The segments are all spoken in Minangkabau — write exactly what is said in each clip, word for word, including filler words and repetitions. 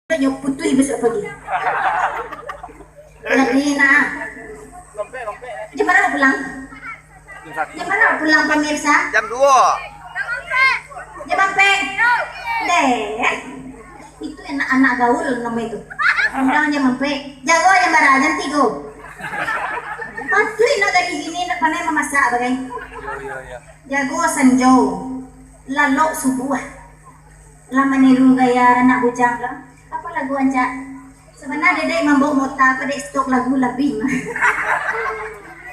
Nyo putuih besok pagi. Jadi nah. Jam bara pulang? Jam bara pulang, pamirsa? Jam dua. Jam ampek. Deh. Itu anak-anak gaul namo itu. Urang jam ampek. Jago jam bara? Jam tigo. Patuik nak gadih gini, nak pandai mamasak bagai. Jago sanjo. Lalok subuah. Lah maniru gaya anak bujang tu. Apa lagu ancak? Sabananyo dek mambao mota ko dek stok lagu labiah mah.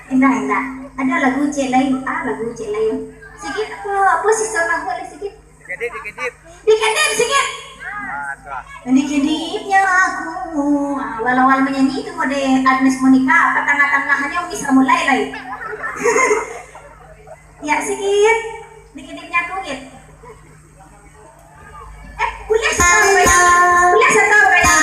Indak, indak. Ado lagu ciek lain. Ah, lagu ciek lain. Sikit apa, apa sisa lagu lai sikit? Dikedip, dikedip. Dikedip sikit. Ah, tu ah. Dikedipnya aku. Ah, awal-awal manyanyi tu mode Agnes Monica, apa tangah-tangahnyo wis mulai lai. Ya, sikit. Dikedipnya aku, git. Eh, kuliah satu apa ya? Kuliah satu apa ya?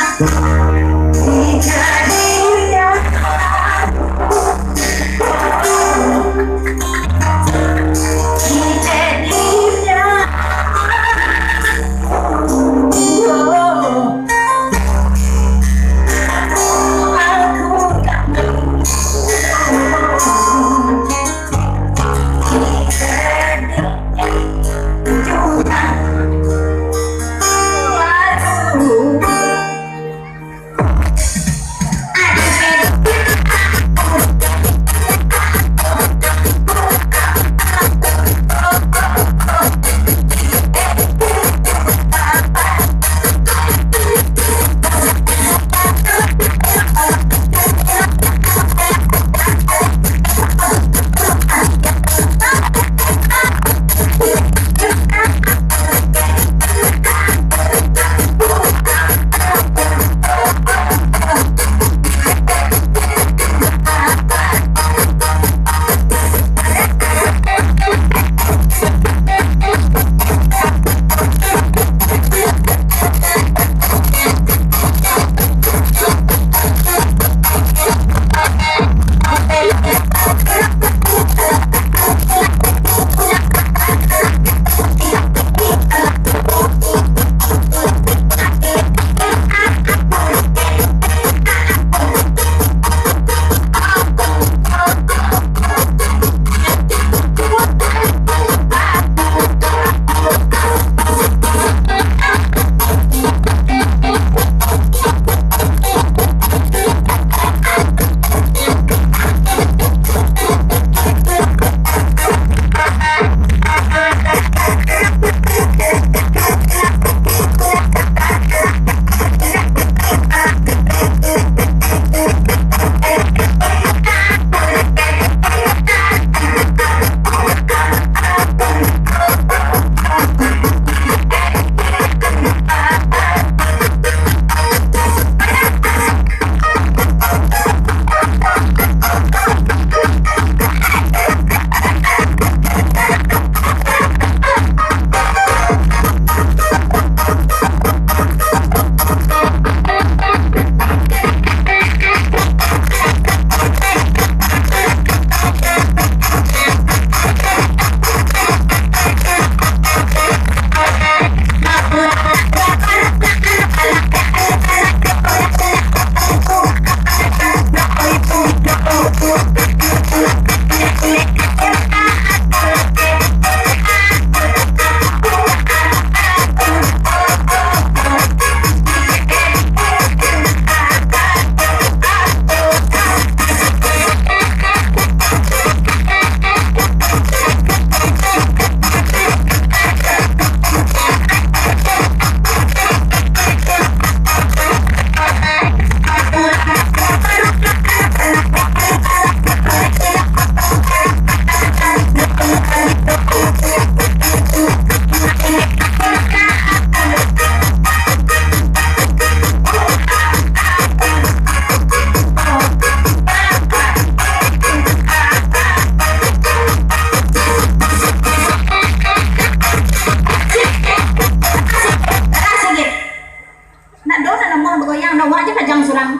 Nak do nak namuah bagoyang, nak wak aja pajang surang.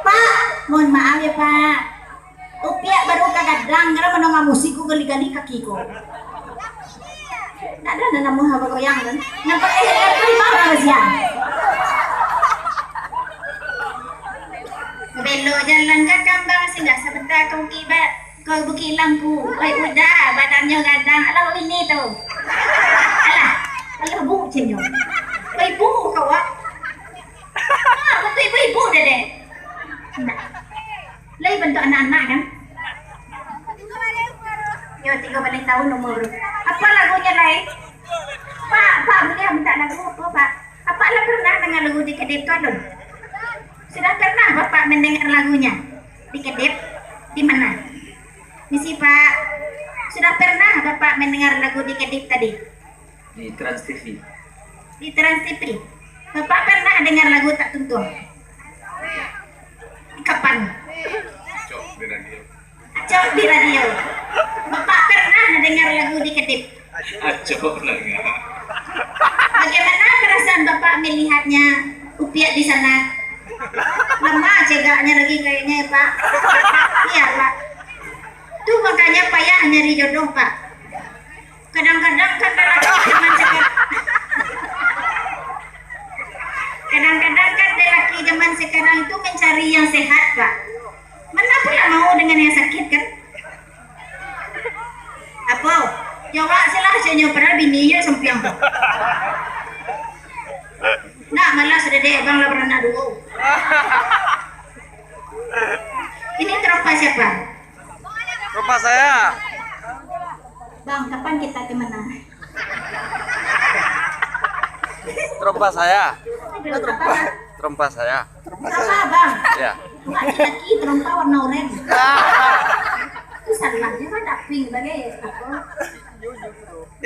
Pak, mohon maaf ya, Pak. Upiak baru ka gadang, kalau mandanga musik ko gali-gali kaki ko. Nak do nak namuah bagoyang kan? Nampak eh, eh, eh, eh, eh, eh, eh, Langku, oi uda, badannyo gadang, alah ini tu. Alah, alah bu cinyo. Oi bu kau ah. Ah, betul ibu-ibu deh deh. Nah. Lai bantuak anak-anak kan? Yo, tigo baleh tahun umur. Apa lagunyo lai? Pak, Pak, buliah minta lagu apa, Pak? Apak lah pernah dengar lagu di Kedip tu, alun? Sudah pernah Bapak mendengar lagunya? Di Kedip? Di mana? Misi, Pak. Sudah pernah Bapak mendengar lagu di Kedip tadi? Di Trans T V. Di Trans T V. Bapak pernah dengar lagu Tak Tuntuang? Kapan? Cok di radio. Acok di radio. Bapak pernah dengar lagu di Kedip? Acok lah, enggak. Bagaimana perasaan Bapak melihatnya, Upiak di sana? Lemah cegaknya lagi kayaknya ya, Pak. Iya, Pak. Tu makanya payah nyari jodoh, Pak. Kadang-kadang kan lelaki zaman sekarang, kadang-kadang kan lelaki zaman sekarang itu mencari yang sehat, Pak. Mana pula mau dengan yang sakit, kan? Apo? Jawab silah, caknyo, padahal bini je sampiang tu. Nak malas sudah dek, abang lah beranak duo. Ini terompa siapa? Terompa saya. Bang, kapan kita ke mana? Terompa saya. Aduh, apa, Bang? Terompa saya. Terompa, Bang. Ya. Bukan laki, terompa warna oranye. Itu salah, dia kan tak pink bagai apa?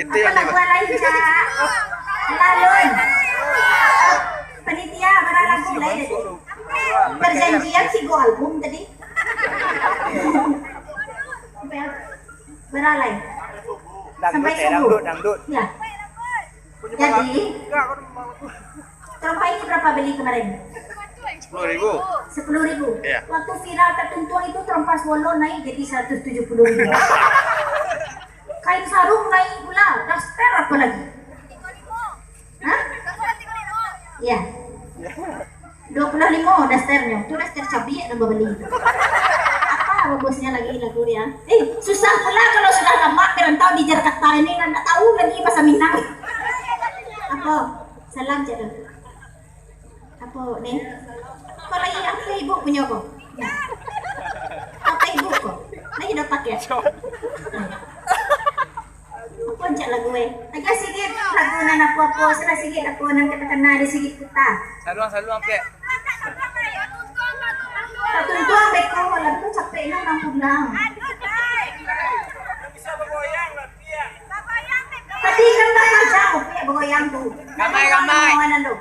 Itu apa yang lagu lain, Cak? Lalun. Panitia bara lagu lain. Perjanjian tiga album tadi. Sampai bara lai? Sampai subuh. Dangdut, eh, dangdut, dangdut. Ya. Jadi, terompa ini berapa beli kemarin? Sepuluh ribu. Sepuluh ribu. Iya. Waktu viral Tak Tuntuang itu terompa swallow naik jadi seratus tujuh puluh ribu. Kain sarung naik pula, daster apa lagi? Hah? Iya. Dua puluh lima dasternyo. Tu daster cabiak nan babali. Apa bagusnya lagi lagu dia? Eh, susah pula kalau sudah lama merantau di Jakarta ini, kan tak tahu lagi bahasa Minang. Apa? Salam, Cak. Apa ni? Apa lagi? Apa ibu punya ko? Apa ibu ko? Lagi dapat ya? Apa cak lagu eh? Agak sikit lagu nan apa-apa, salah sikit apa nan kata-kata ada sikit kita. Saluang, saluang, Pek. Tak tuntung beko, lagu capek nan orang pulang. Tadi kan tak macam Upiak bagoyang tu. Ramai, ramai. Kawanan tu.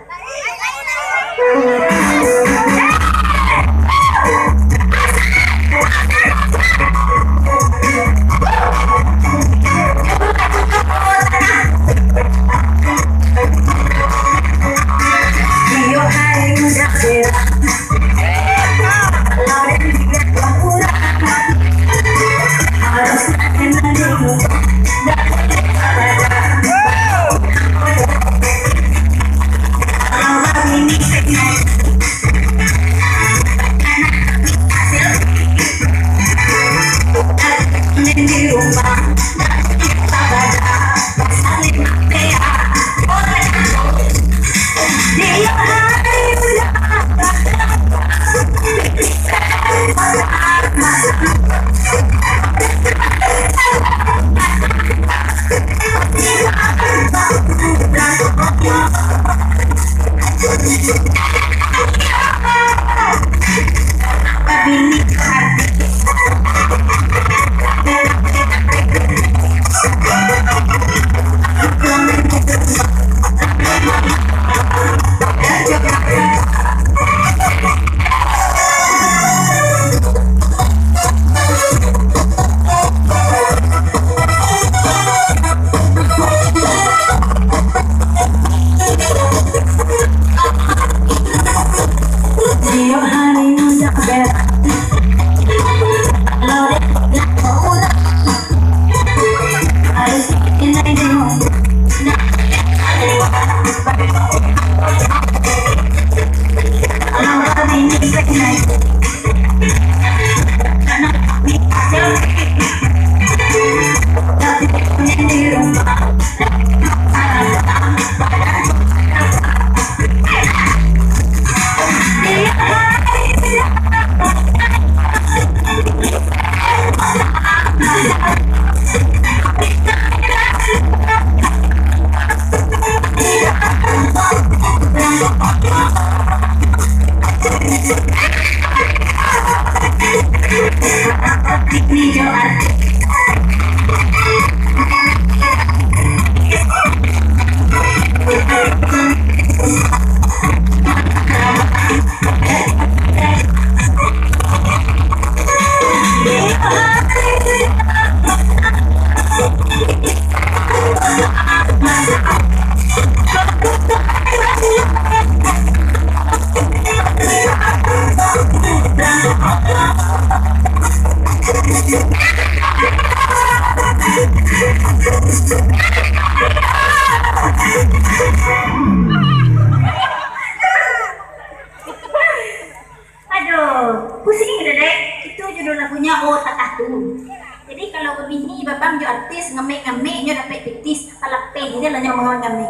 Jangan mengawan kami.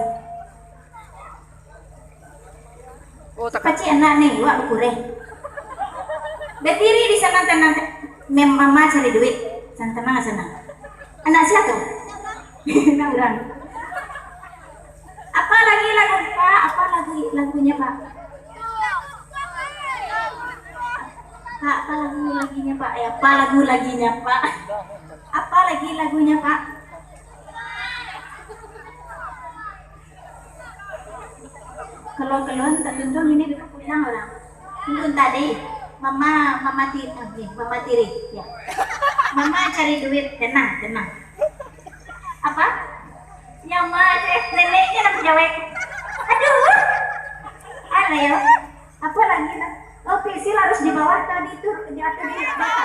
Oh, tak. Pacik anak ni, wak bakureh. Berdiri di sana, tenang. Mem-, mama cari duit. Sana, tenang sana. Anak siapa tu? Anak orang. Apa lagi lagu, Pak? Apa lagi lagunya, Pak? Pak, apa lagu laginya, Pak? Eh, apa lagu laginya, Pak? Apa lagi lagunya, Pak? Kalau keluar tak tuntung ini dulu pulang orang. Tunggu tadi. Mama, mama ti-, eh, mama tiri. Ya. Mama cari duit. Tenang, tenang. Apa? Ya, Ma, eh, neneknya nak menjawab. Aduh. Ada ya? Apa lagi nak? Oh, pensil harus di bawah tadi tu, di atas, di atas.